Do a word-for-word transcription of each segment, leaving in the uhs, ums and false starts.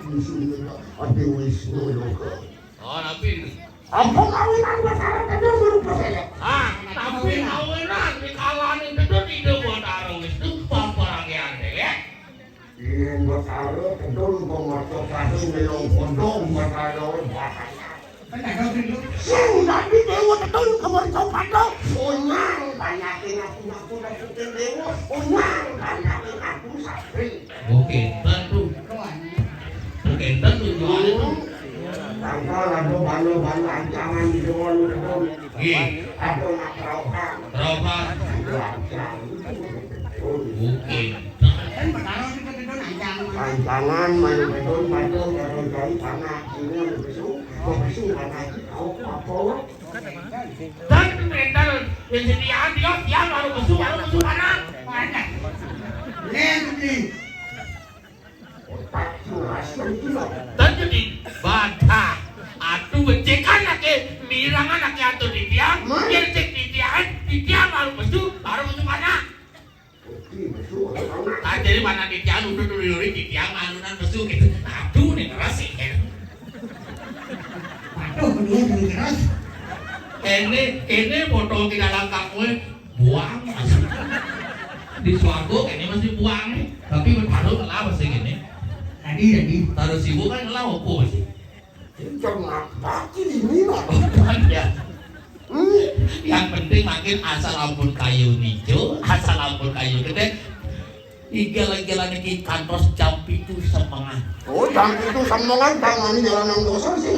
Adi Wisnu lho. Oh, napi? Apa kawinan Batara Tedun guru pesele? Ah, tapi kawinan dikalane Tedun Ida Batara Wisnu paparangge ya. Yen Batara Tedun pemercosane nyelong kodong Batara bahaya. Sing dadi Dewa Tedun kemercopada. Onyang banyake ngaku-ngaku dadi Dewa. Onyang banyake ngaku satri. Oke, tentu. Oke, tentu. Tangkal ada bala-bala ancangan di Dewa Tedun. Nggih. Ada nak rauhan. Rauhan. Ada ancangan. Oke. Kan Batara sing Tedun ancangan. Ancangan, mayu Tedun, mayu Tedun, dari tanah. Ini besu, besu tanah. Kau apa? Dan mental yang sediaan dia, dia baru besu, baru besu tanah. Banyak. Len, nih. Dan jadi badah. Atuh becik anake, mirang anake atur titiang, yen cek titiangan, titiang baru besu, baru besu tanah. Oke, besu, besu. Tadi mana titiang udah dulu dulu titiang alunan besu gitu. Aduh, nih keras sih. Aduh, kedua dulu keras. Ini, ini foto kita langkah gue buang masih. Di swarga ini masih buang nih. Tapi bertaruh lah masih gini. Tadi, tadi. Taruh sibuk kan lah apa masih? Jangan apa sih ini lah. Oh, ya. Hmm. Yang penting makin asal ampun kayu nijo, asal ampun kayu gede. Igel-igelan iki kantos jam pitu semengan. Oh, jam pitu semengan, jangan jalan nang dosa sih.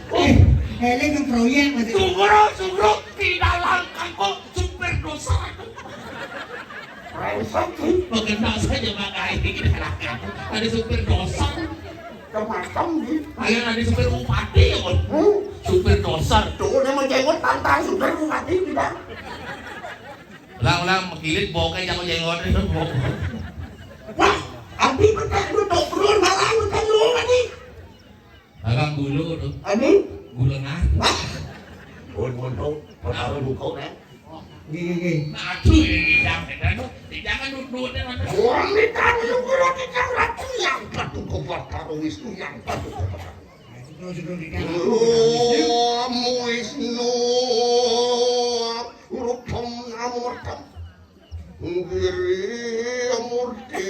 Eh, eling ke proyek masih. Sugro, sugro, tidak langkang kok supir dosa. Brengsek sih. Mengenal saja makanya. Ada supir dosa. Kemacam sih. Ayo ada supir bupati ya, Bos. Hmm? Supir dosa. Tuh, dia mau jenggot tantang supir bupati tidak. Ulang, ulang, mengkilit bokeh jago jenggot. Wah, abi petak lu tobrol malah lu telu tadi. Dagang gulu tuh. Abi? Gulengan. Wah. Bun, bun, tuh. Perkara buka, kan? Nggih, nggih, nggih. Aduh, ini jangan, aduh, jangan duduk, aduh. Wong ditanya guru kita ratu yang patuh ke Batara Wisnu yang patuh ke Batara. Ayo, terus, terus, terus. Om Wisnu rupam namurtam. Giri murti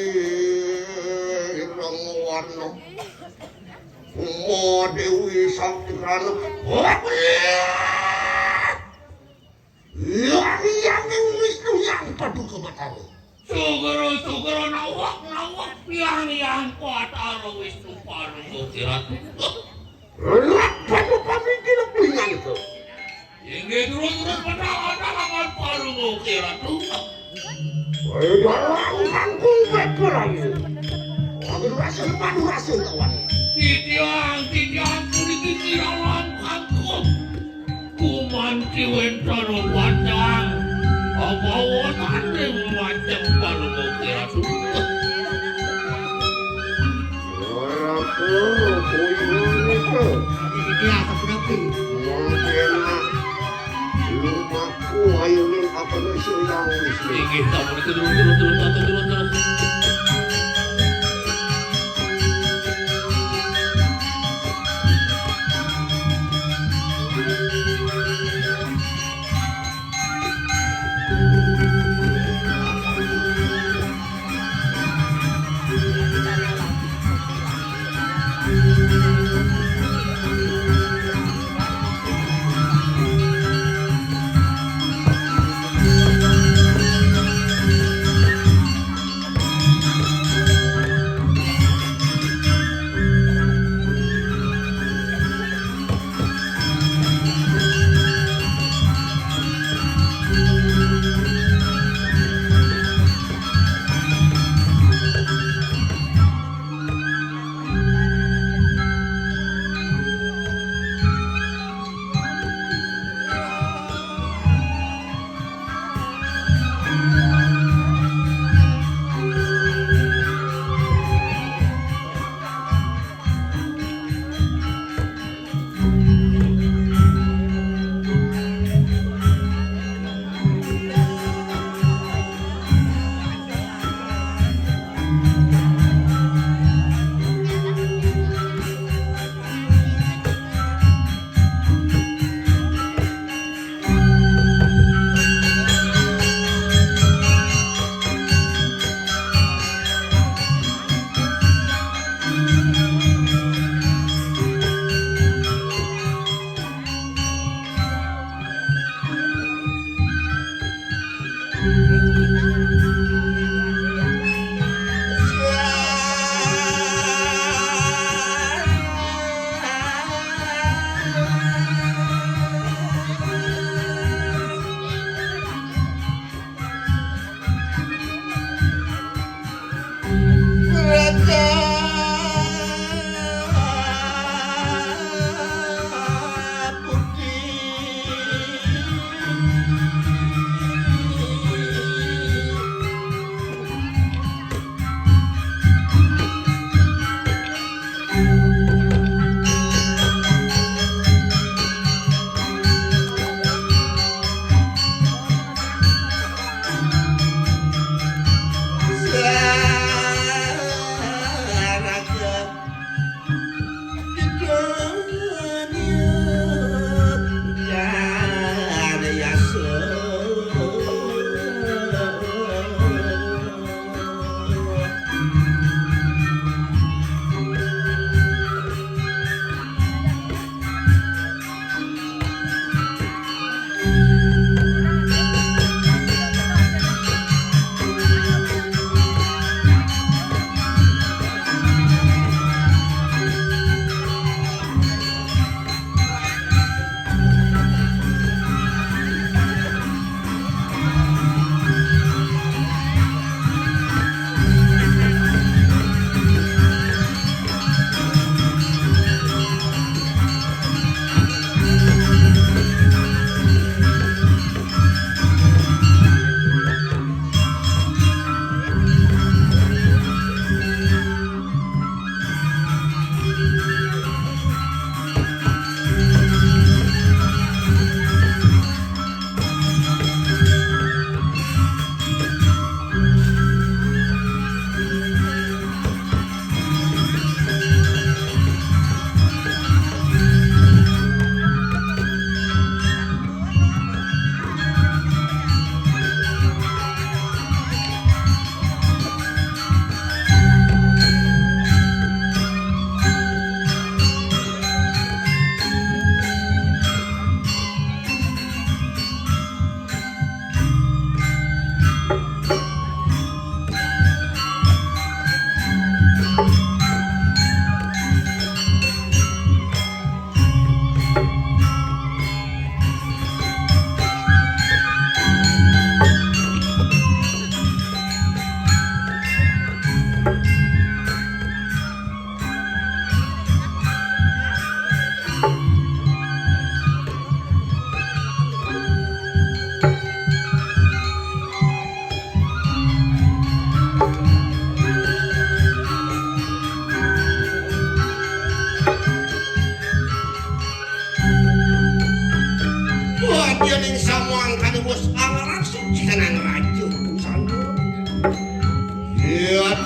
ireng warna. Uma Dewi Sakti Karana. Yang yang Wisnu yang padu ke Batara. Sugro, sugro, nawak, nawak, yang yang Batara Wisnu Palu Gusti Ratu. Rak padu pamingkir pingan itu. Inggih turun-turun pedang ada lawan Palu Gusti Ratu. Ayo dalam kangkung betul ayo. Aku rasa padu rasa kawan. Titiang, titiang, kuriki dalam kangkung. Kumanti wénten wajang, apa wonten ing wajang Palungguh Kiratu? Ora perlu kuwi ngono. Iki apa senapi? Mungkin lumaku ayo ning apa sing yang wis. Inggih, sampun turun, turun, turun, turun, turun, turun.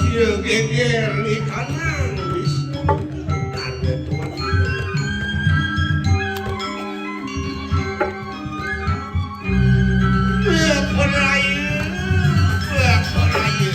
Iya geger ikanang wis. Ada tuan. Iya, perayu. Iya, perayu.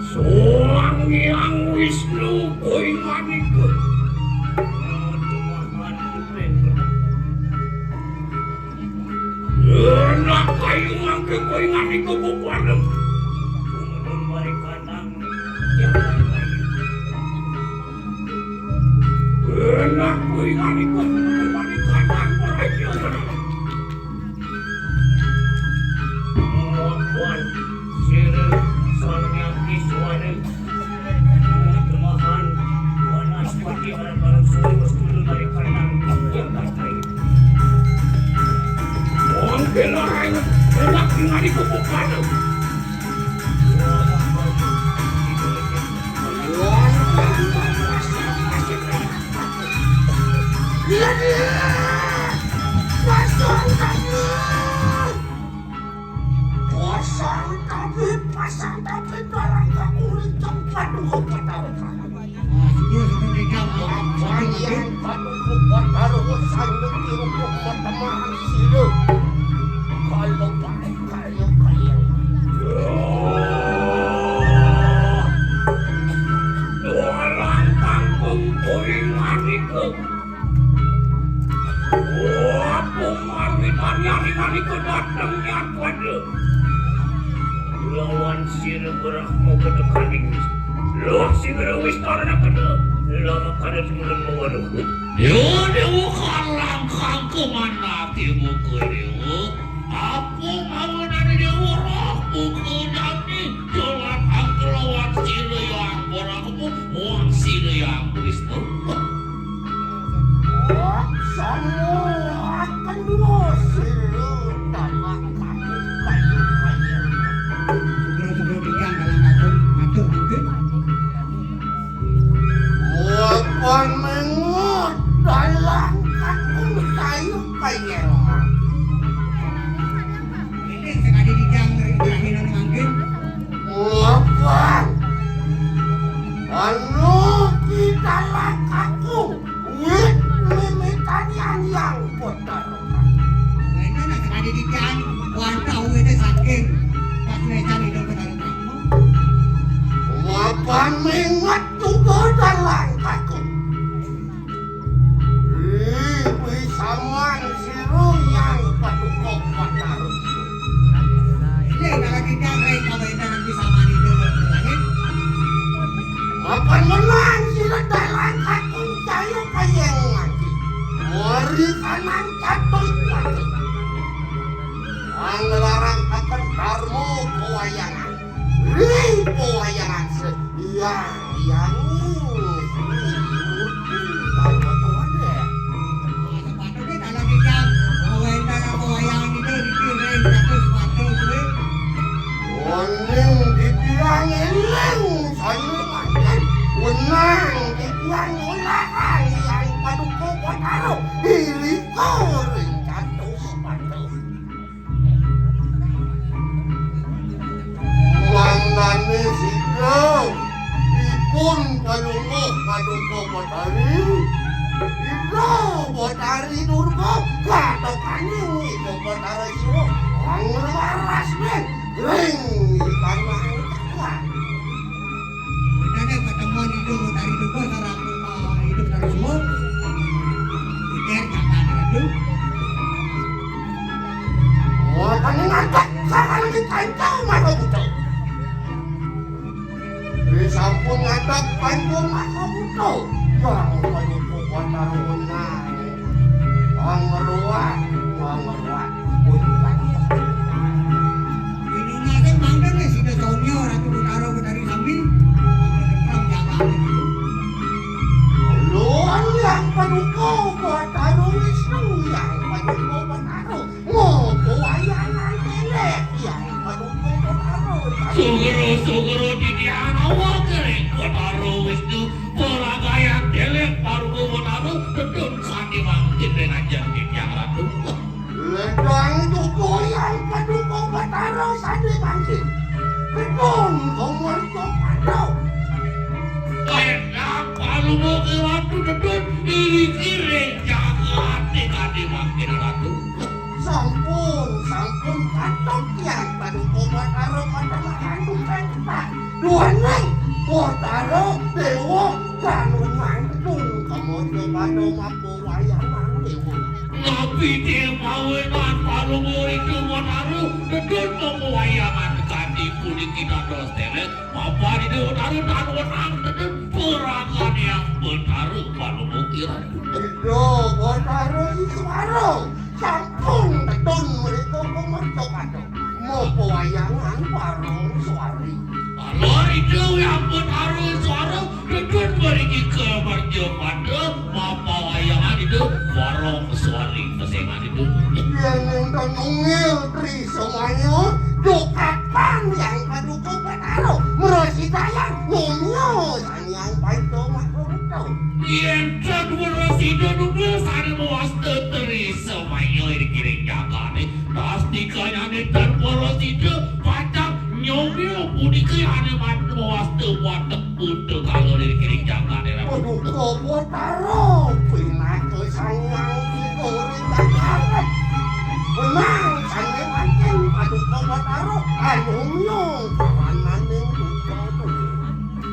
Sang Hyang Wisnu koinganika. Enak kayu mangke koinganika bubuhan. Enak koinganika bubuhan. Mapan sira sareng Iswara. Temahan, wanaspati marang suri wastulu mari kanang yang katai. Wong kena enak ngari kukukan. Iya, iya. Pasang kamu. Pasang tapi, pasang tapi dalam kakuring tempat dulu. Pasang yang patut kupat harus sanggup dirukuk pertemahan silu. Kalau pakai kayu-kayu. Orang kampung kuring itu. Wah, pemawit hari-hari kedatengnya pada. Lawan sira berah moga tekaning. Loh, sira wis karena kena. Lama kada tinggal mawaduh. Yo, dewa kalang kangku manati muka dewa. Apa mawanane dewa roh muka jani. Jalan angkelawan sira yang berahmu. Muang sira yang Wisnu. Semua akan dosa dalam kamu kayu-kayu. Segera-segera tigang dalam kamu, matur mungkin. Wapan mengut dalam kamu kayu-kayu. Ini sekali tigang dari Ibrahim mungkin. Wapan. Anu kita lakaku. Wit mimitan yang yang potar. Wena nak sekali di jang, wanta wena saking. Pas wena itu potar. Wapan mengat juga dalam kaku. Ih, wis saman siru yang patukok patar. Ini kalau kita kayak kawin nanti sama di dalam langit. Mapan menang sila dalam kaku. Kayu kayeng mati. Mari kanan katut mati. Ang larang akan karmo pewayangan. Ri pewayangan se. Yang yang. Sepatutnya kalau kita kawain dalam pewayangan itu dikirim satu sepatu. Oning dibilang eling. Saya makan. Wenang dibilang olahan yang paduka pataro. Iliko ring katus patus. Mangdane sida dipun palungguh paduka patari. Ida patari Durga katokane ida patara Siwa. Anggur waras ben ring ikan. Makanya pertemuan hidup dari dulu sarang hidup dari semua. Pikir kata itu. Wah, kami ngajak sarang di kancah mata buta. Di sampun ngajak kancah mata buta. Yang paling kuat taruhnya. Angruan, angruan. Inungaken mangken wis sida Sonya Ratu Betara Betari sami. Luan yang paduka Betara Wisnu yang paduka Betara. Ngopo wayangan elek yang paduka Betara. Sugro, sugro titiang awak kering Betara Wisnu. Peragayan elek paduka Betara. Tedun sandi mangkin dengan janji yang ratu. Ledang tuku yang paduka Betara sandi mangkin. Gedung umur Jepara. Ledang palumu ke ratu dedun iri kiri jaga ati tadi mangkin ratu. Sampun, sampun katok yang paduka Betara pada makan bukan cepat. Dua Anang, Batara Déwa, Panunang Gedung, Kemodya Pada Mapa Wayangan Déwa. Napi té mawinan Palungguh Ida Batara, dedun mapa wayangan kanti puniki dados telet, mapan Ida Batara tan wenang dedun peragan Hyang Batara Palungguh Kiratu. Ida Batara Iswara, sampun dedun mrika kumercapada. Mapa wayangan Parong Swari. Taler Ida Hyang Batara Iswara, dedun mriki kumercapada, mapa wayangan Ida Parong Swari pesengan Ida. Yén énten nunggil Tri Semaya, dukakan Hyang Paduka Batara, mrasidayang nyomia Sang Hyang Panca Maha Buta. Yén tan prasida nunggil sané mawasta Tri Semaya ring ngiring jagaté, Tastikannyané tan prasida pacang nyomia punika ané mawasta watek buta kala ring ngiring jagaté, Ratu. Paduka Batara, pinaka Sang Hyang Tiga ring jagaté. Wenang sané mangkin Paduka Batara, anumya parananing buta.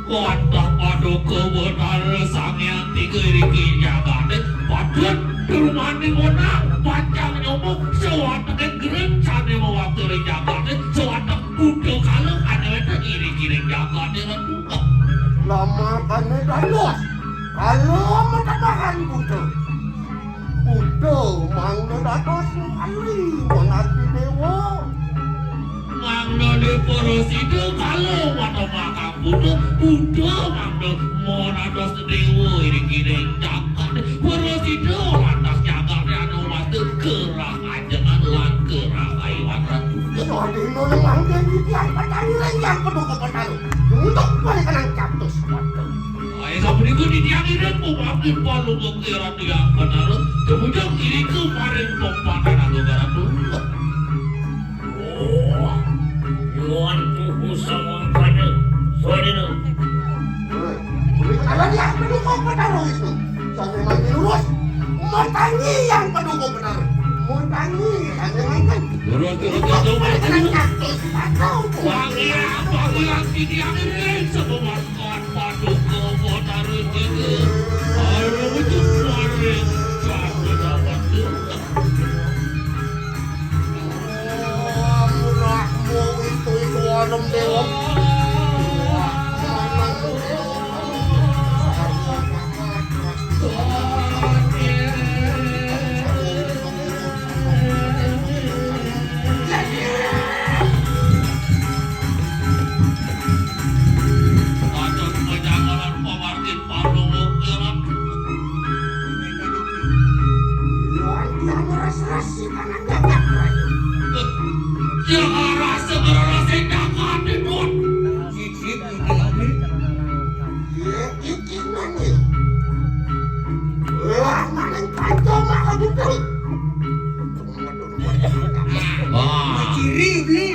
Wantah Paduka Betara Sang Hyang Tiga iriki jagaté, patut drumaning wenang pacang nyoba sawateking gering sané mawasta ring jagaté, sawatek buta kala ané wénten iriki jagaté, Ratu. Lamakané dados kala matepahan buta. Buta mangda dados wali mengati déwa. Mangda di prasida kala mata makang buta, buta mangda marados déwa ring ngiring jagat. Prasida lantas jagaté anu mata kerah ajengan lan kerah ayuan, Ratu. Sadina mangkin titiang pacang ngiring Hyang Paduka Betara. Untuk balikan captus. Ayo sapunika titiang ngiring pamangkin Palungguh Kiratu Hyang Betara. Tumujeng irika maring pempatan Agung Ratu. Oh, Yuan Tuhu Samangkana, Swadina. Hei, punika taler Hyang Paduka Betara Wisnu. Sané mangkin lurus, matangi Hyang Paduka Betara. Matangi, sané mangkin. Lurus, lurus, lurus, lurus. Panggih, panggih, titiang ngiring sebuah Paduka Betara Tiga. Ayo, ujung suara. Satu, dua, tiga. Murahmu itu, itu alam dewa. Aduh, pajangalan pamargin parlungu kiran. Yang ngeres-ngeres si kanan dapat rayu. Yang ngerasa-ngerasa dapat, Dun. Sip, sip, sip, sip. Iya, iki nangil. Lah, maning panca maka butuh. Wah. Ciri, Bli.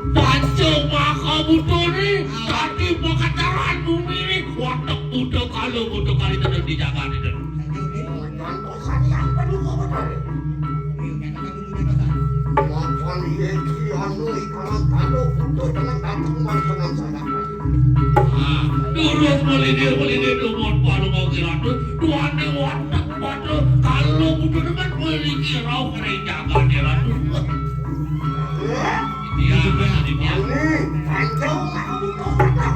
Panca Maka Buta né dadi pakecaran bumi né, watek buta kala, buta kali tenan di jagaté, tenan. Mapan yéki anu ikalan kala buta tenan dateng marsengan sadaka. Ah, durus melidir-melidir dumun palu mangkiratu, duané watek buta kala buta tenan mligi rauh ring jagaté, Ratu. Iya, bener, iya. Ini, panjang, aku butuh kata.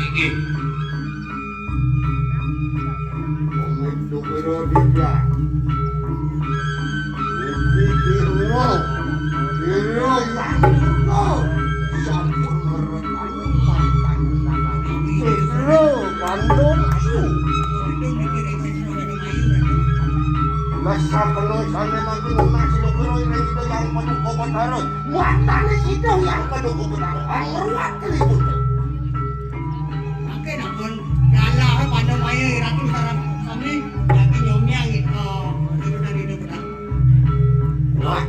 Inggih. Pamit Sukira Dinda. Gusti Kiro, Kiro Yang Durga, sampun merekani mangkana. Sukira kandung ayu. Masa penuh sana mangkin lunak Sukira ini kita yang penuh kokotaran. Muatane sida yang padha kubutan, angruat kelibutan. Mangke napun, galah pada maya Ratu sareng sami, dadi nyomyang ita, ita dari ida petang. Wah,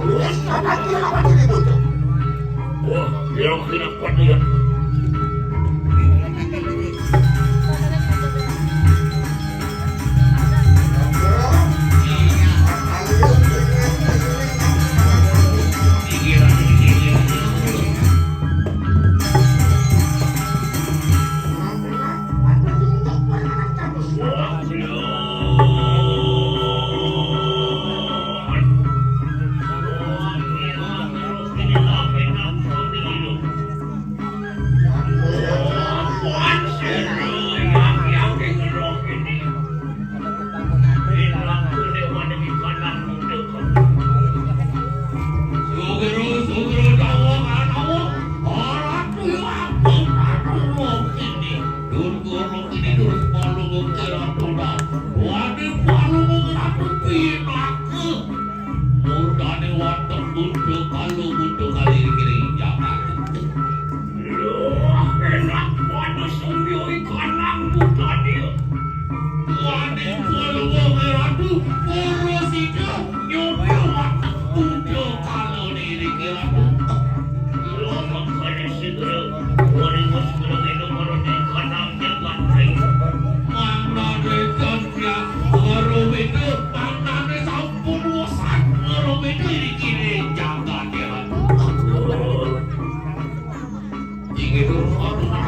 wis ana kira apa kelibutan? Wah, dia kira kuat dia. Wani palu ngratu pinaka. Murdané watek buta kala buta kali ring jagat. Loh, enak pada sumbio ikanang buta dia. Wani palu ngratu, purusida nyumbio watek buta kala ring jagat. Loh, makanya segera, wani segera minum marane kanang jagat ring. Mangda Ida, Rubida, mangdané sampun wésan Rubida iri kiri jagaté. Inggih, Rubida.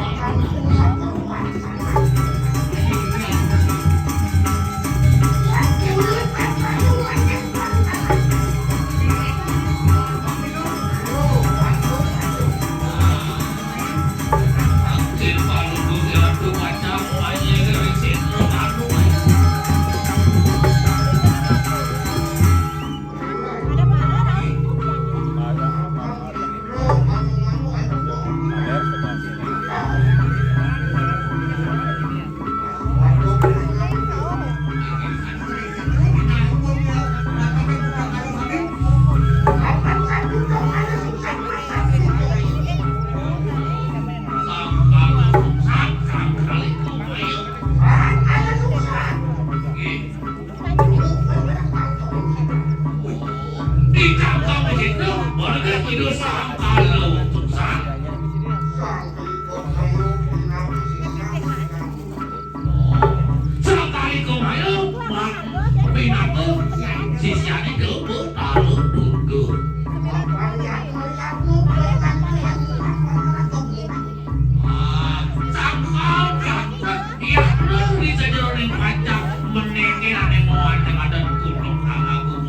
Dicangkang begitu, baru dia tidur sangkal, sangkal. Sakali kumayo, mak, pinaka sisyané Déwa Batara Buda. Ah, sangkal, iya, ning sajeroning pancak, meniki ané moan ning adan gunung Hangagung.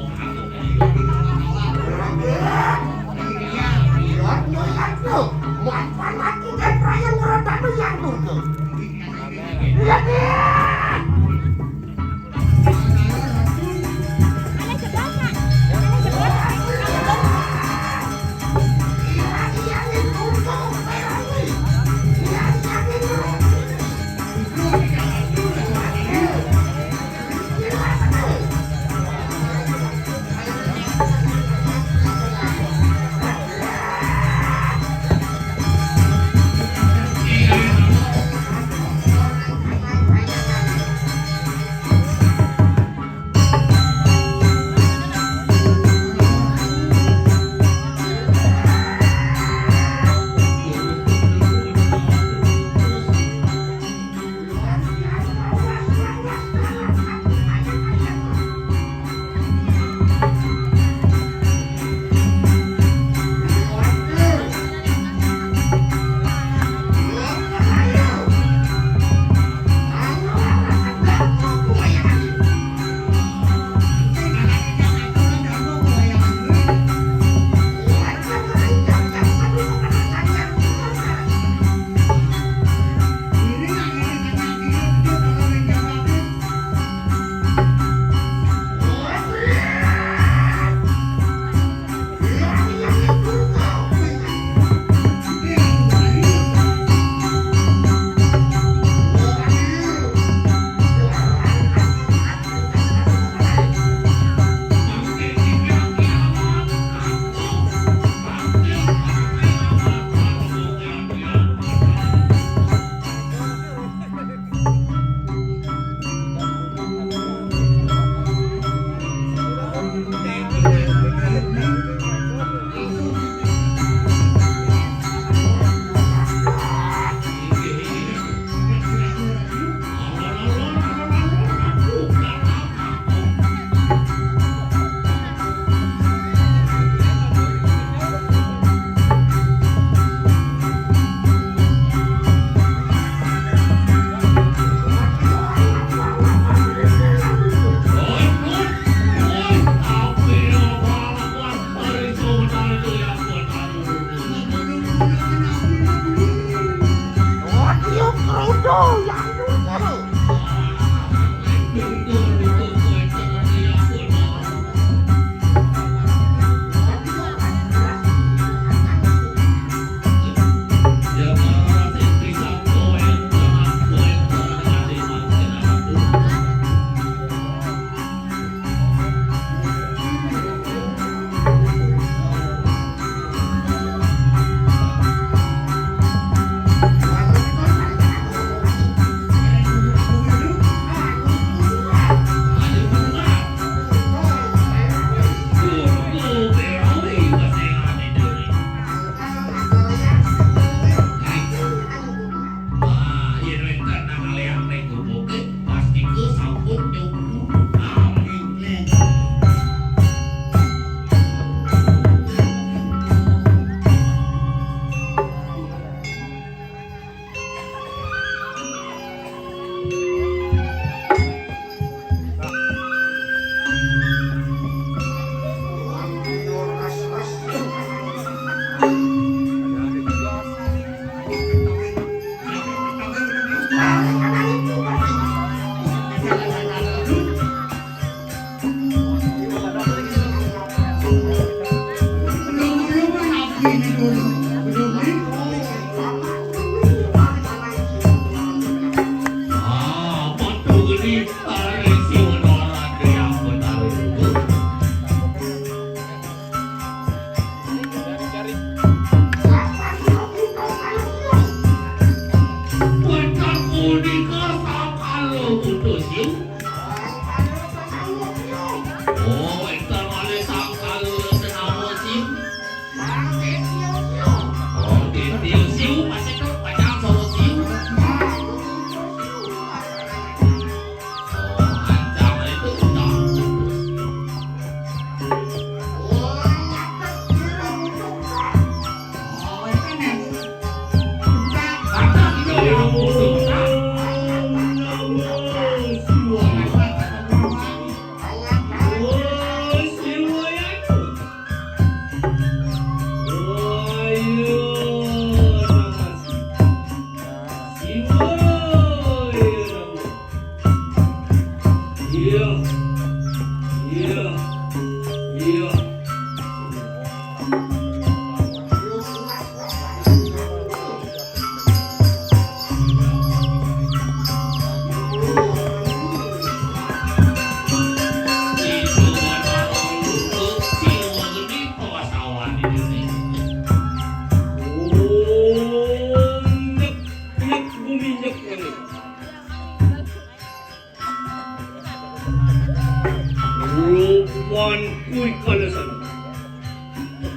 Rupan kui kalasan.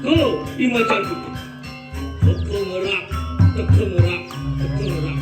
Teka imajan putih. Teka merak, teka merak, teka merak.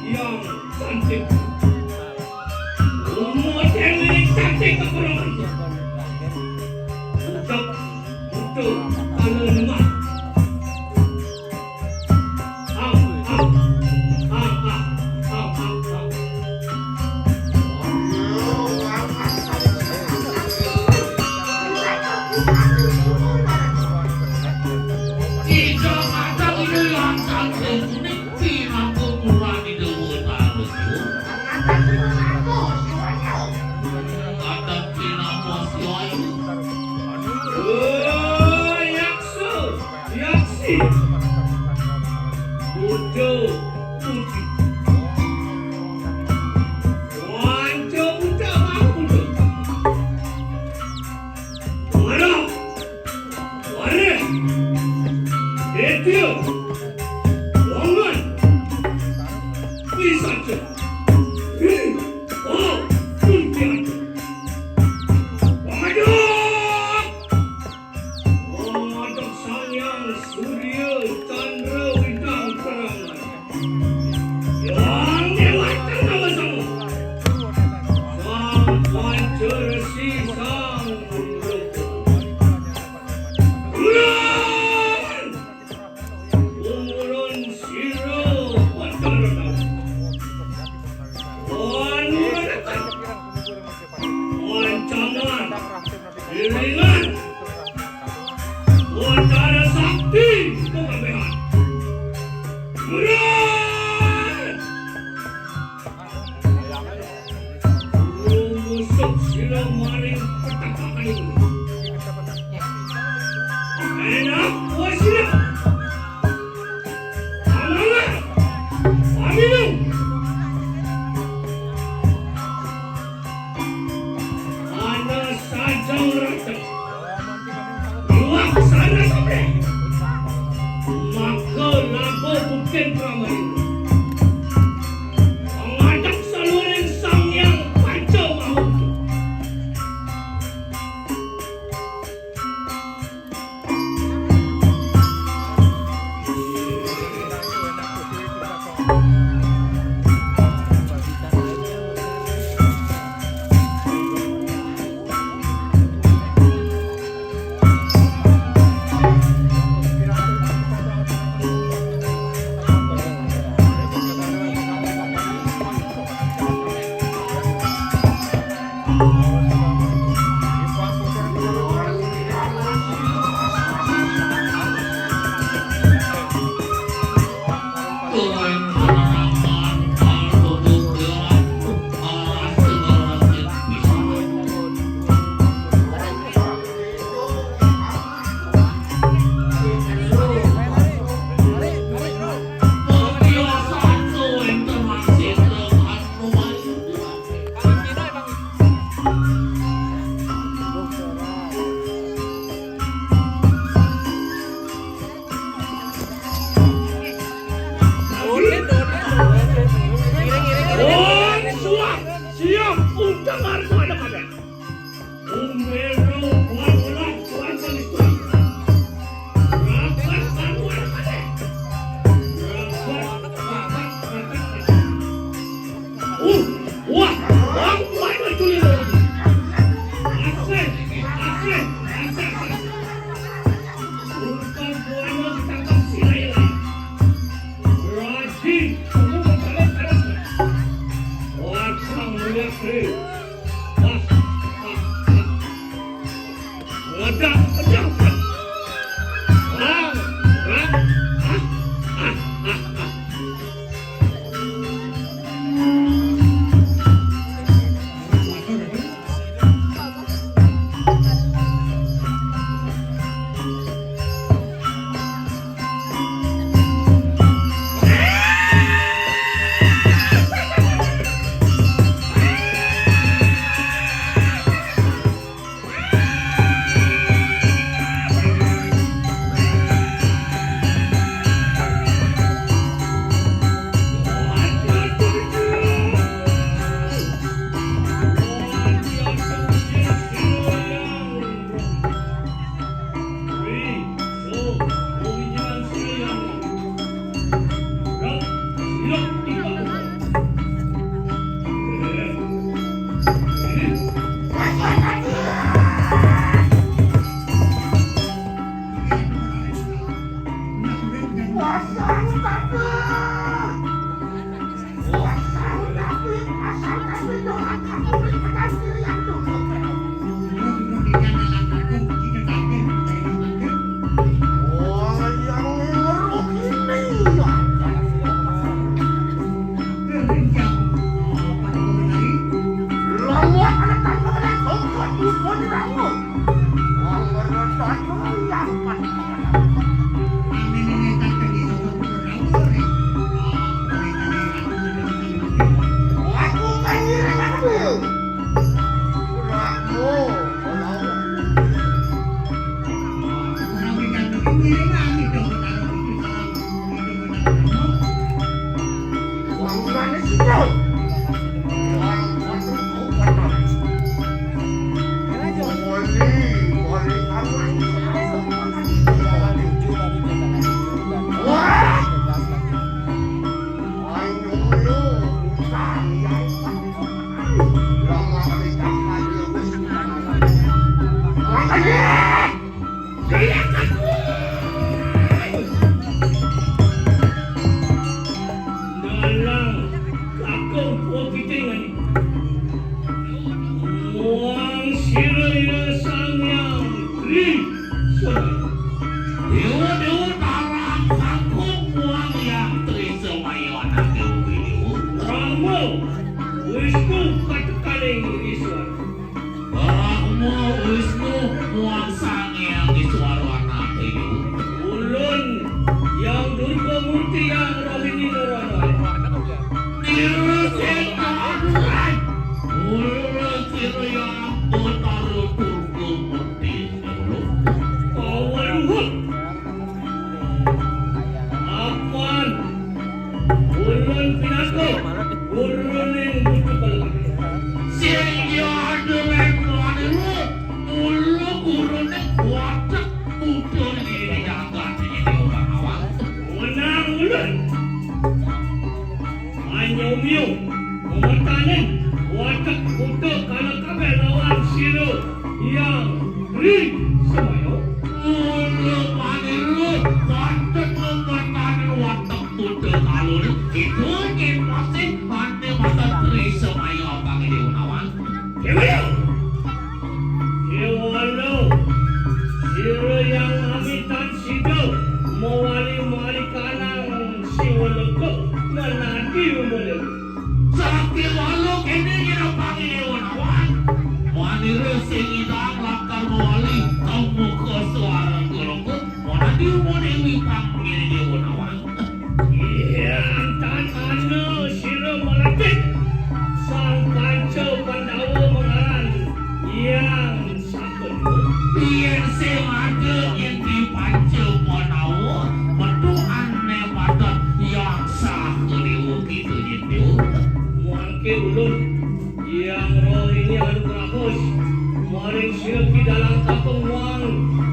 Yang cantik. Umur cewek cantik kekurangan. Ucap, ucap, kalau lemah. Am, am, am, am, am, am, am. Ida matang ida lantak kuning pinangko murah ida wetara. Kadang pinangko siai. Oh, yaksa, yaksi. Buta, buta. Wanca buta, bang buta. Marah. Wareh, Detya, Wangan, Pisaca, Hi, Pau, Kuntilaca. Pangadeg! Pangadeg Sang Hyang Surya Candra Bintang Terang. Yang dewata nama sama. Sang Panca Resi, Sang Rukun. Turun! Umurun sira Petara. Wan Muranaka. Wan Caman. Iringan. Utara Sakti pekabehan. Murah! Rumusuk sira maring petakakan ini. Enak, wah sira. Amangan. Aminung. Ana sajang rajeng. Iwak sana sampai. Maka laba bukit ramai. Mengadap saluring Sang Hyang Panca Maha. Dalang kakung puang kiting. Muang sira ira Sang Hyang Tri Semaya. Dewa-dewa dalang kakung muang Hyang Tri Semaya anak dewa. Rama Wisnu katekaning Iswara. Brahma Wisnu muang Sang Hyang Iswara anak ibu. Ulun Hyang Durga Murti, Hyang Rohini Narana. Nira sing kaduran. Ulun sira Hyang Batara Durga Murti. Pawaluhut. Apan ulun pinaka guruning Buta Pelem. Sing ya ada lain mula, mula guruning watek buta di jagat ini orang awak. Menang ulun. Anyumyu, memetanin watek buta kala kabeh lawan sira Hyang Tri Semaya. Mula manira watek memetanin watek buta kala ni. Kita nyen masih mati mata Tri Semaya pangidih unawan. Kewala. Kewala. Sira Hyang Amitan sida mawali malikanang Siwa Leka manadi umule. Sakti walu kene ngira pangewa nawan. Manira sing idang lakar mawali kamuka suara gulungku. Manadi umule wi pangewa nawan. Iya, tan ana sira malapit. Sang Panca Pandawa mangaran Hyang Sakti. Yen sing ada yen di Panca Pandawa, metu ane padat Hyang Sakti kita nyentuh. Muangke ulun, Hyang Rohini anu kerahos, maring sira ki dalang kapeng muang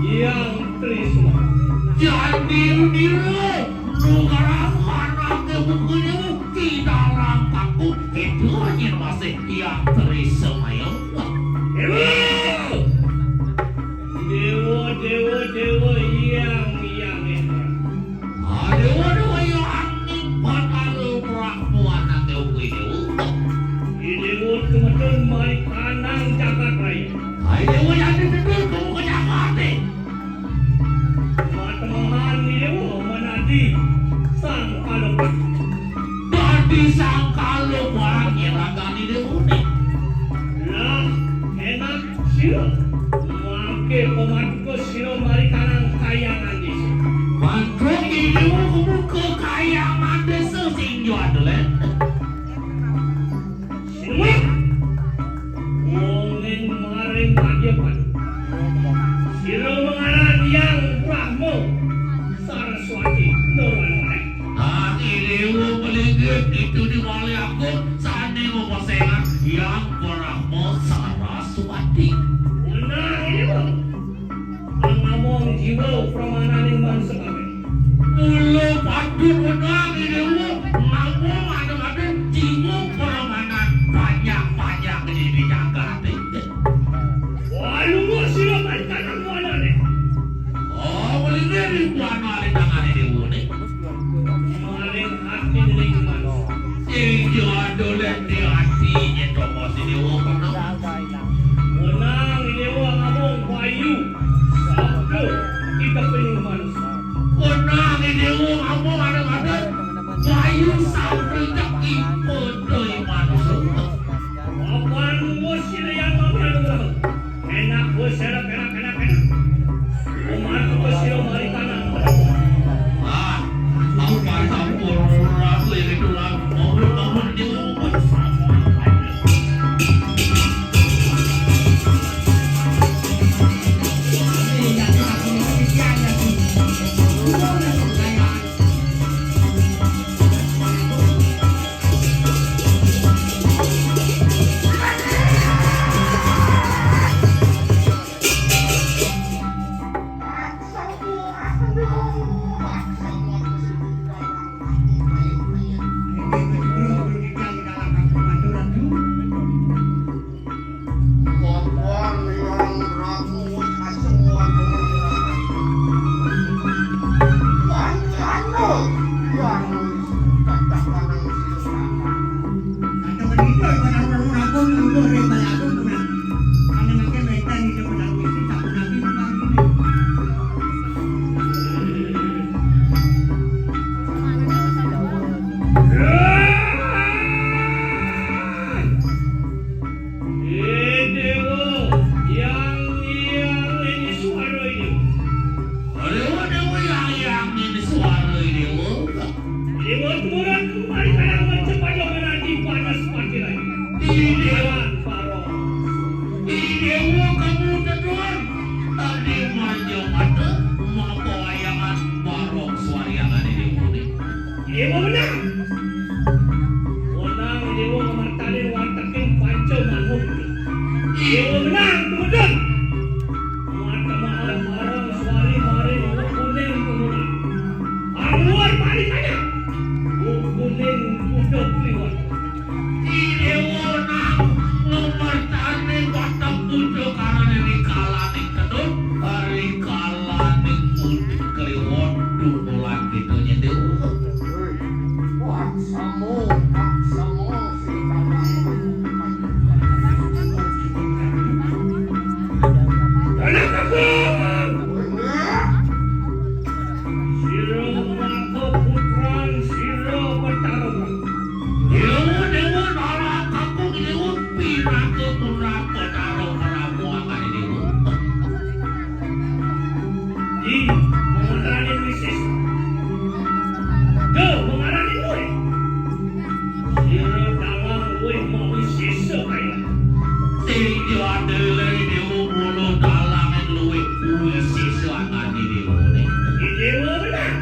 Hyang Trisma. Jani dira, nukarang anake buku nyewu ki dalang kapeng, kita nyen masih Hyang Trisma ya. Dewa! Dewa, dewa, dewa, Hyang, Hyang, Hyang. Ah, dewa, dewa, Hyang, ning Batara Brahma anake ugi dewa. Dewa tumetun mari kanang jagat raya. Ai dewa, yang ditutur kamu ke jagat, eh. Matemahan dewa menadi sang kaloka. Dadi sang kaloka ngeragani dewa ni. Lah, enak sira. Mangke pematuka sira mari kanang kayangan desa. Mangke dewa kebuka kayangan desa sing jual dulu. Sira. Wong ning maring madya padu. Sira mangaran Hyang Brahma Saraswati Narana. Ati dewa melinggih itu di wali aku sane mapasengan Hyang Brahma Saraswati. Benar ini, Bang. Angamong jiwa pramananing mansa kabeh. Mula patut wenang dewa, ngamong ada-ada jiwa pramanan banyak-banyak di jagat. Walunga sira mari kanang wanane. Oh, walunga di wanane tangane dewa ne. Apa ada-ada, Bayu Samrejek ipun doi manungsa. Papan wus sira yang mamian urang. Enak wus, enak, enak, enak, enak. Umat wus sira mari tanah. Ah, apa sampun rasa ini tulang. Ngomong-ngomong di rumah sama. Dewa, yang, yang ini suara ini. Dewa, Dewa, yang, yang ini suara ini. Dewa turun kembali karena cepat menanti panas mati lagi. Ini Dewa. Jalan Paro. Ini Dewa, kamu teduan. Tadi manja mata, mapa wayangan barong suariangan ini. Dewa menang. Wenang Dewa ngamartanin wateking panca manuk. Dewa menang, tumedun. Mata malam arang suari maring kuning tumurang. Anggur paling kaya. Kuning kuda kliwat. Dewa nang ngamartanin watek puja karane rikalaning kedut, rikalaning mudik kliwat, dudulan gitu, Dewa. Wah, semu, wah, semu, si Kakang. Anak aku! Sira maka putran, sira Betara Prabu. Dewa, Dewa, nara kakung Dewa, pinaka putra Betara Prabu angkane Dewa. Di mengarani misis. Do mengarani luwih. Sira dalang luwih mawi sisa kaya. Sing jadele Dewa mula dalang luwih kuwi sisa angkane Dewa. Dewa benar.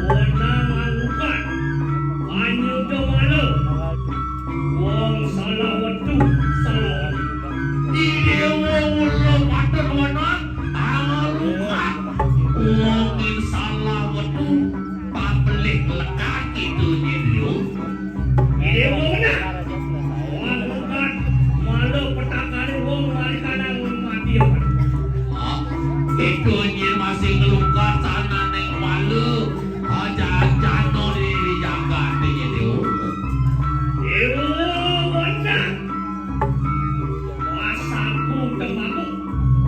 Wenang angkat. Anyuda mala. Wong salah wetu, salah wetu. Dewa mula matur wenang, angkat. Wong salah wetu, pabelih lekat itu, Dewa. Dewa benar. Wong lekat, mala petakane wong marikanan mati. Ah, itu nyen masih ngelukat sananing malu. Aja jano di jagat ini, Dewa. Dewa wenang. Wasaku temaku.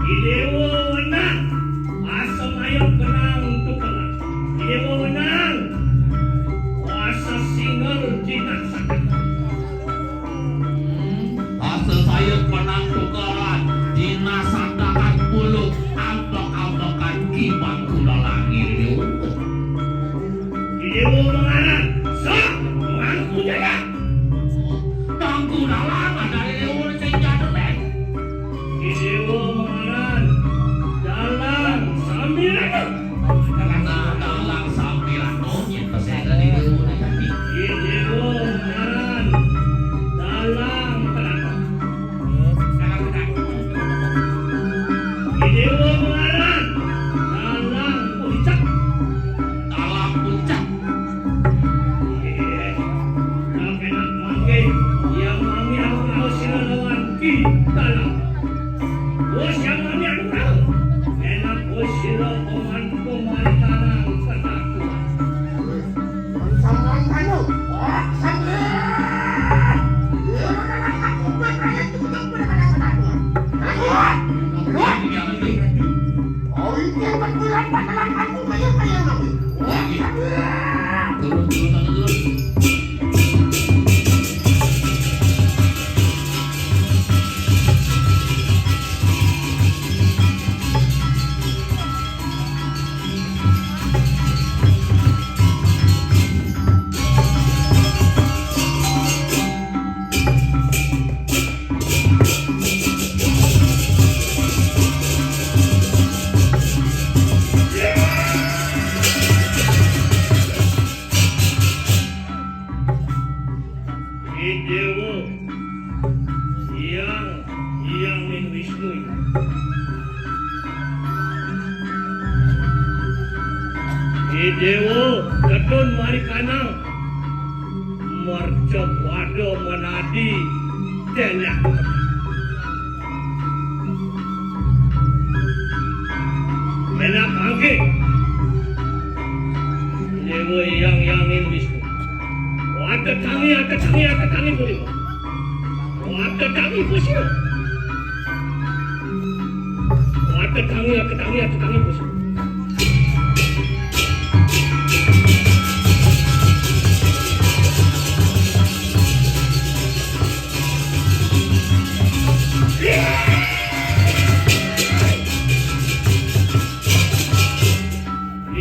Dewa wenang. Asemaya benang tukelan. Dewa wenang. Wasa singal jinak sadak. Asa saya penang tukaran, dinasandakan pulut, ambek-ambekan kibang kula langit. Dewa mengaran, sok, mangku jaga. Mangku dalang, ada dewa sing jatuh, Nek. Dewa mengaran, dalang, sambil Nah, dalang sampiran monyet pesena di dunia. Dewa ngaran dalang penakut. Dewa ngaran dalang puncak. Dalang puncak. Déwa, ketun mari kanang. Mercek wada menadi, denak. Menak mangke. Déwa Hyang Hyangin Wisnu. Wada tangi, wada tangi, wada tangi, Purima. Wada tangi, Wisnu. Wada tangi, wada tangi, wada tangi, Wisnu.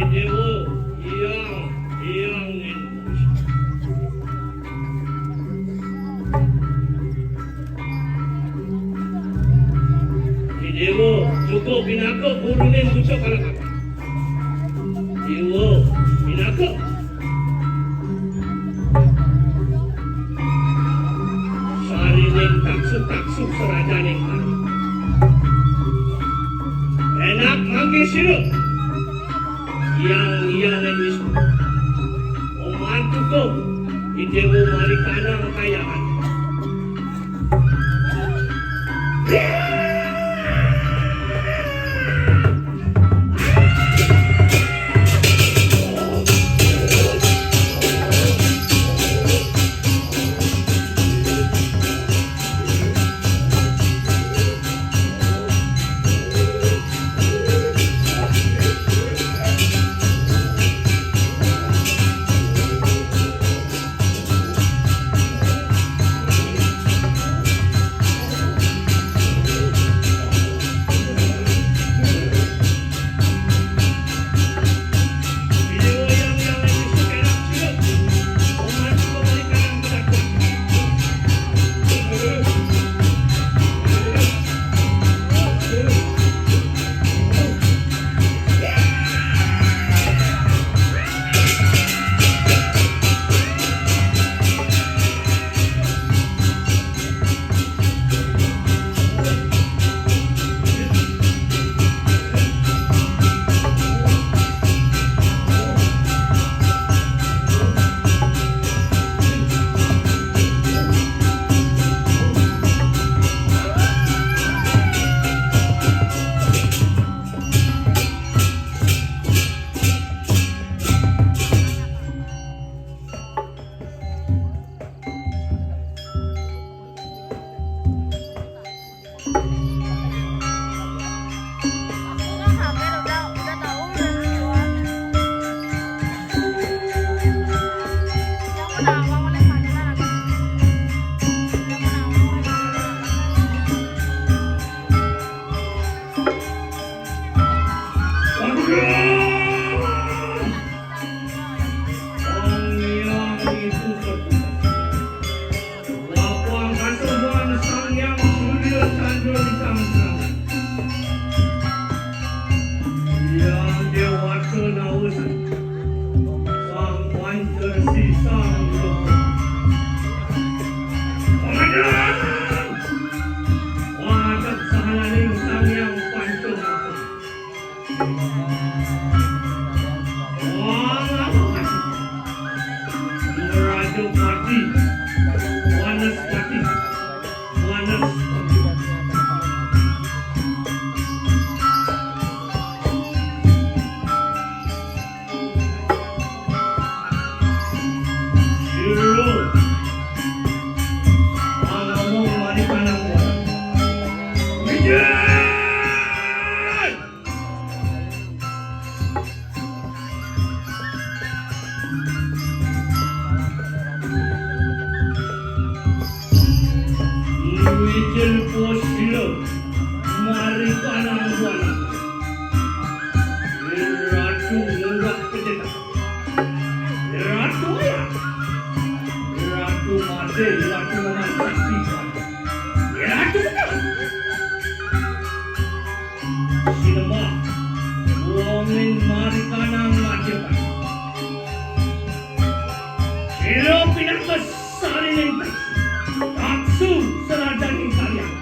Déwa Hyang Hyangin. Déwa, cukup pinaka guruné Buta Kalakapan. Déwa, pinaka sarining taksu-taksu serajaning kali. Enak mangke sira. Hyang Hyangin Wisnu. Oman cukup, Déwa mari kanang kayangan. Lapang kasembah Sang Hyang Surya Chandra Bintang Terang. Hyang Dewata Nawa Sari. Sang Panca Resi Sang Loka. Pangadep! Pangadep sahananing Sang Hyang Panca Mata. Wah, Rajapati, Wanaspati, Wanaspati. Jero, ngomong mari panampuan. Mijil! Mijil posila mari panampuan. Ratu ngurah peceta. Ratu ya. Ratu mati, Ratu mati. Ratu betul. Sinembah, wongin mari kanang ngajepan. Sira pinaka sarining taksu, taksu serajaning kaliangan.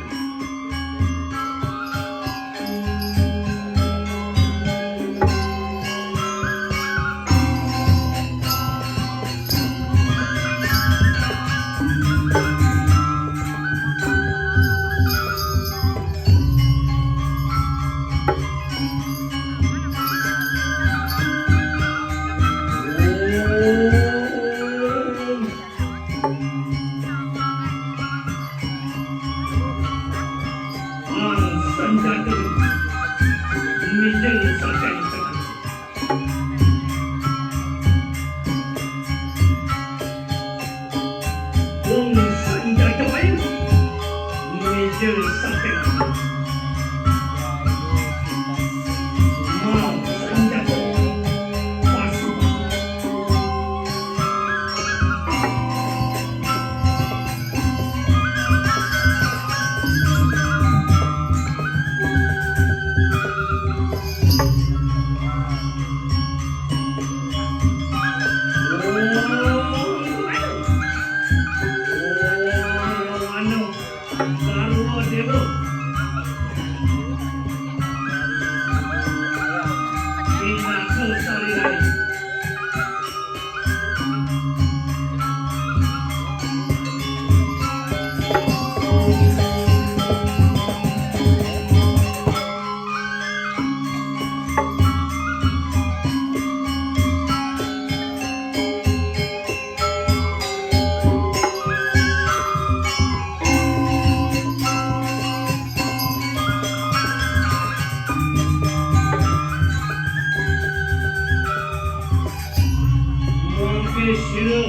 Sira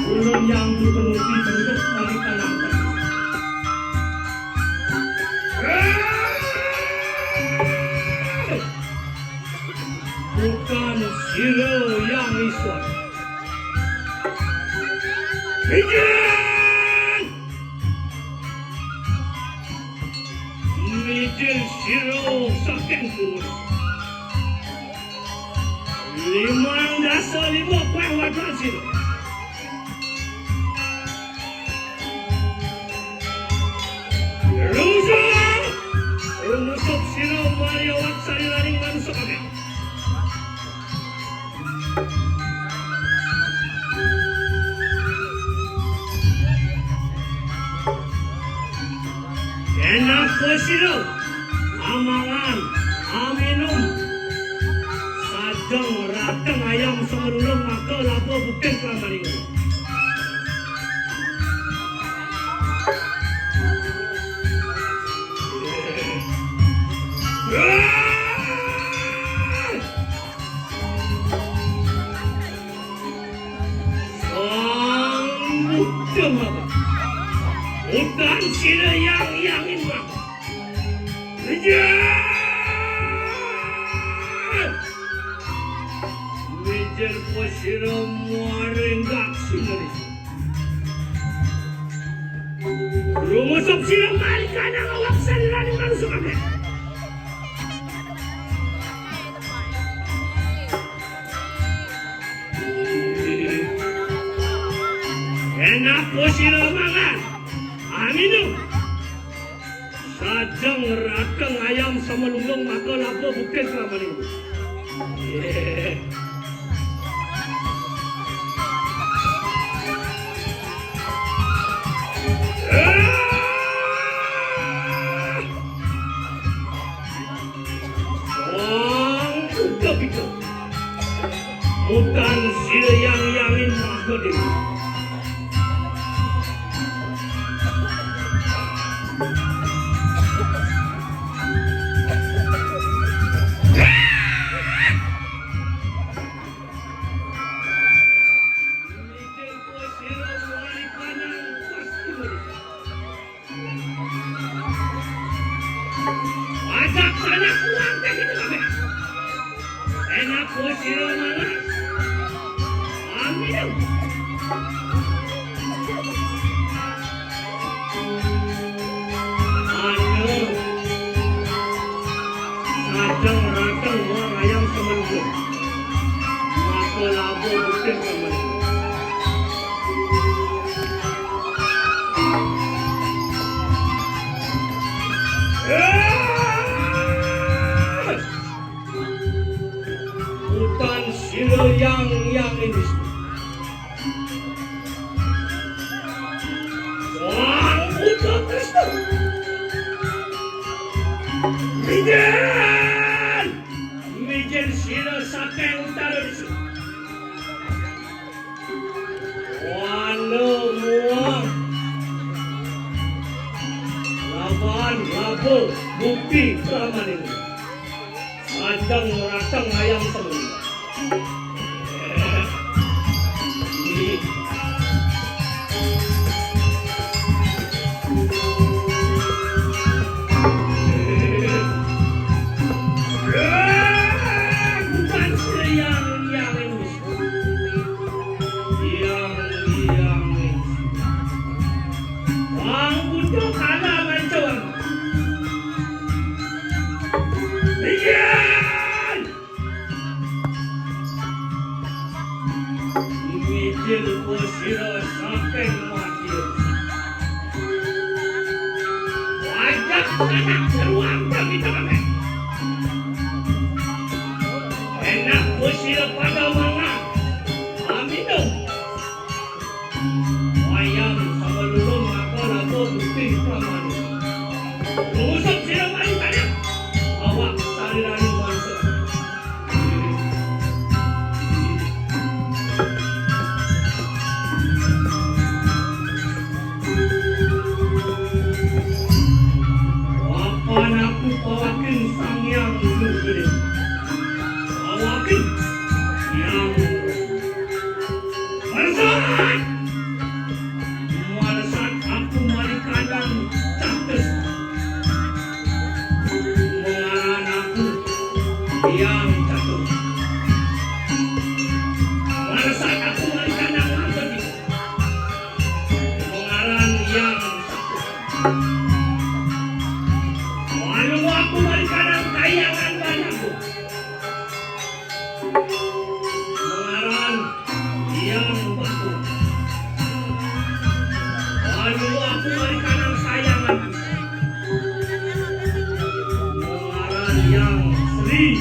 ulun yang dipenuhi bentuk mari kanang. Bukan sira yang isor. Mijil! Mijil sira saking kumus. Limang dasa lima pah wadan sira. Rumusup! Rumusup sira mari awak saliraning manusa kabeh. Enak sira amangan, aminum. Sajeng rateng ayam samalulung maka laba bukit kelampaning. Sang Buddha Mama. Utan sira yang yangin mama. Mijil! Mijil pasira maringgak sinari. Rumusup sira mari kanang awak saliraning manusa kabeh. Enak sira mangan, aminum. Sajeng rateng ayam samalulung maka laba bukit kelampaning. Wong uga bisa. Utan sira yang yangin maha dewa. Ajak sanak uang teh gitu kabeh. Enak sira malah. Amin. Anu, sadang rateng wong ayam sementu. Maka labo bukit sementu. Utan sira yang yang ini. Sang Buddha Krishna. Mijil! Mijil sira saking utara bisa. Wana muang. Laban labo bukti pramaning. Sadang rateng ayam sementu. Bukan sira yang yang ini. Yang yang ini. Wang Buddha kalah mancawan. Mijil! Mijil sira saking madya. Wajah anak seruang kami kabeh. Enak sira pada mangan. Aminum. Wayang samalulung maka laga bukti pramana. Ngusap sira mari tanya. Awak saliraning mansa. Papan aku pawaking Malesat aku mari kandang catus. Mengaran aku yang catus. Malesat aku mari kandang mampet. Mengaran yang catus. Malu aku mari kandang kayangan banyak. Mengaran yang bagus. Ayo aku balik kanan sayang aku. Mengaran yang seri.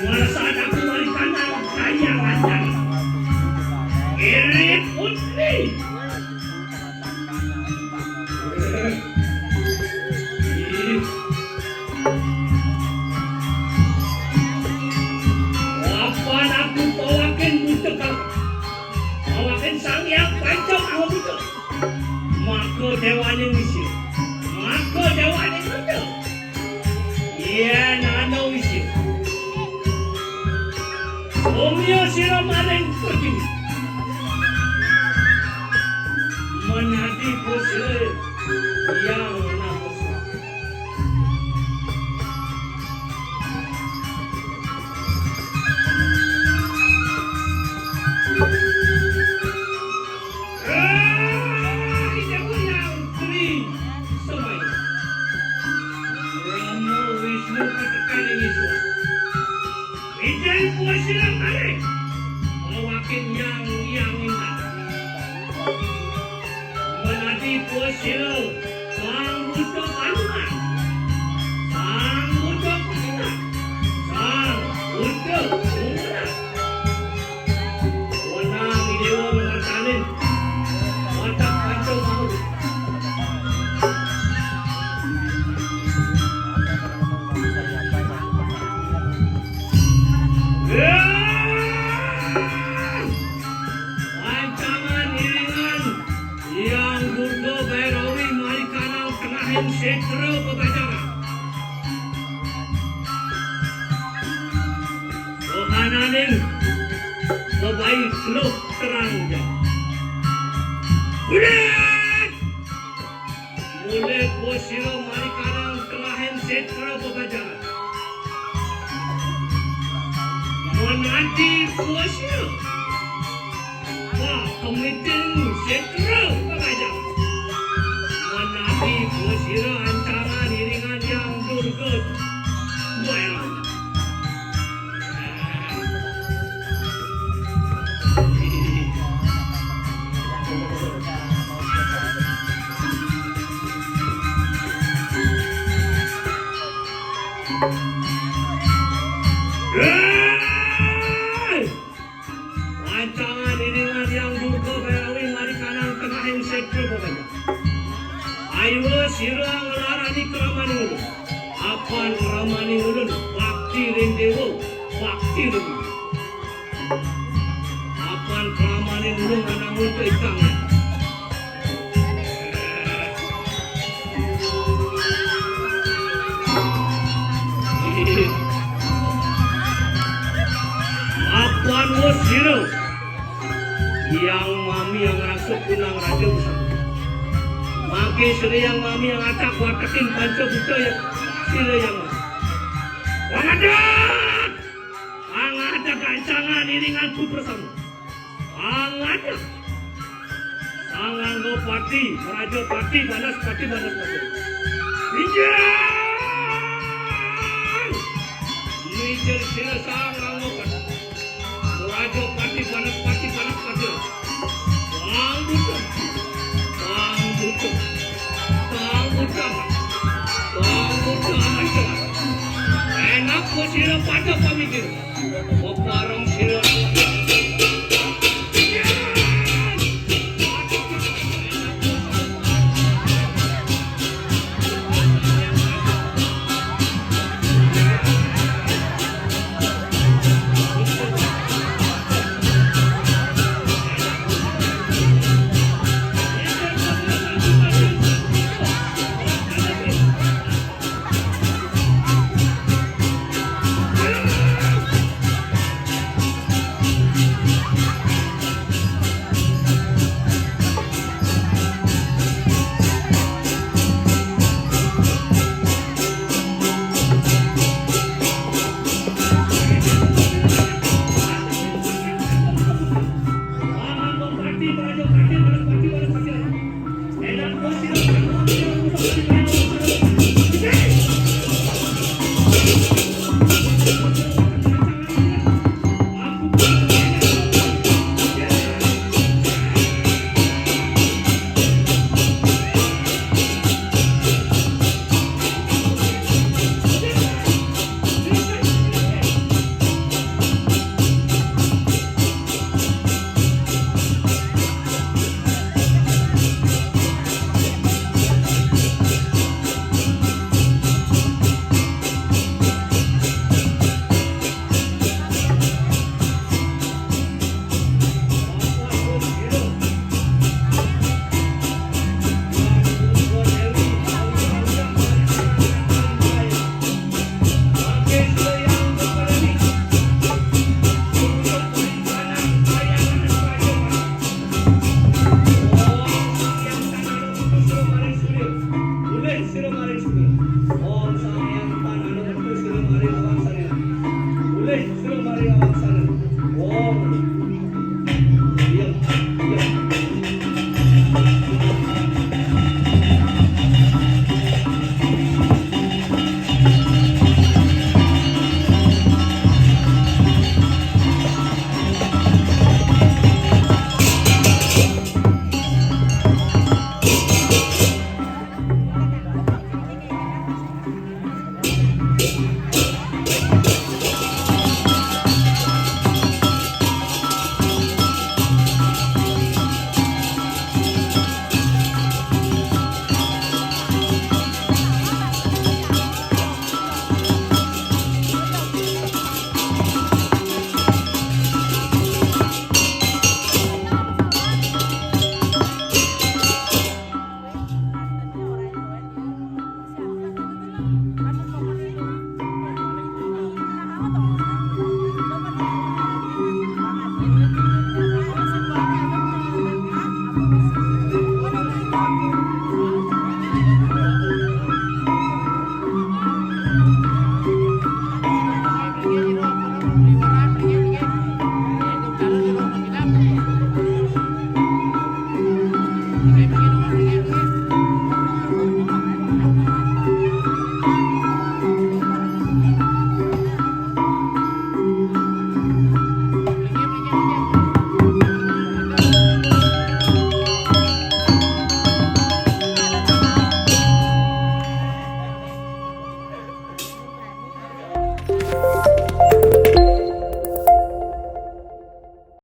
Merasa ada aku balik kanan sayang aku. Irit putri. Apan aku pawakin buta kau. Pawakin Sang Hyang Panca Maha Buta. Maka dewaning wisi. Maka dewaning wisi. Yén ana wisi. Omya sira maring pertiwi. Menadi kusle yang namaswara. Ijai puas sira malih. Mawakin yang yang indah. Menadi puas sira. Sang Buddha Panuman. Sang Buddha Panuman. Sang Buddha Panuman. Wenang Idewa ngertanin. Watak panca maut. Rancangan iringan Hyang Durga Bairawi mari kanang tengahing setra bebajaran. Rohananing bebai teluh terang jam. Bulat! Mula puas sira mari kanang tengahing setra bebajaran. Menadi puas sira. Wah, kemiting setra pengajar. Menadi puas sira ancaran iringan yang durga. Well. Hey! Rancangan iringan yang durga Bairawi mari kanang tengahing setra bebajaran. Aywa sira nglarani kramaning ulun. Apan kramaning ulun bakti ring dewa, bakti ring ulun. Apan kramaning ulun anang ulun ikang. Apan wus sira. Yang mami yang rasuk kunang raja besar. Mangke sira yang mami yang acak watekin panca buta ya. Sira yang mami. Pangadeg! Pangadeg gancangan iringan ku bersama. Pangadeg! Sang Anggapati, Raja Pati, Banaspati, Banaspati. Injil! Mijil sira Sang Anggapati. Raja Pati, Banaspati, Banaspati. Bang buta. Bang buta. Bang buta. Bang buta. Enak kok sira pada pamikir. Pepareng sira.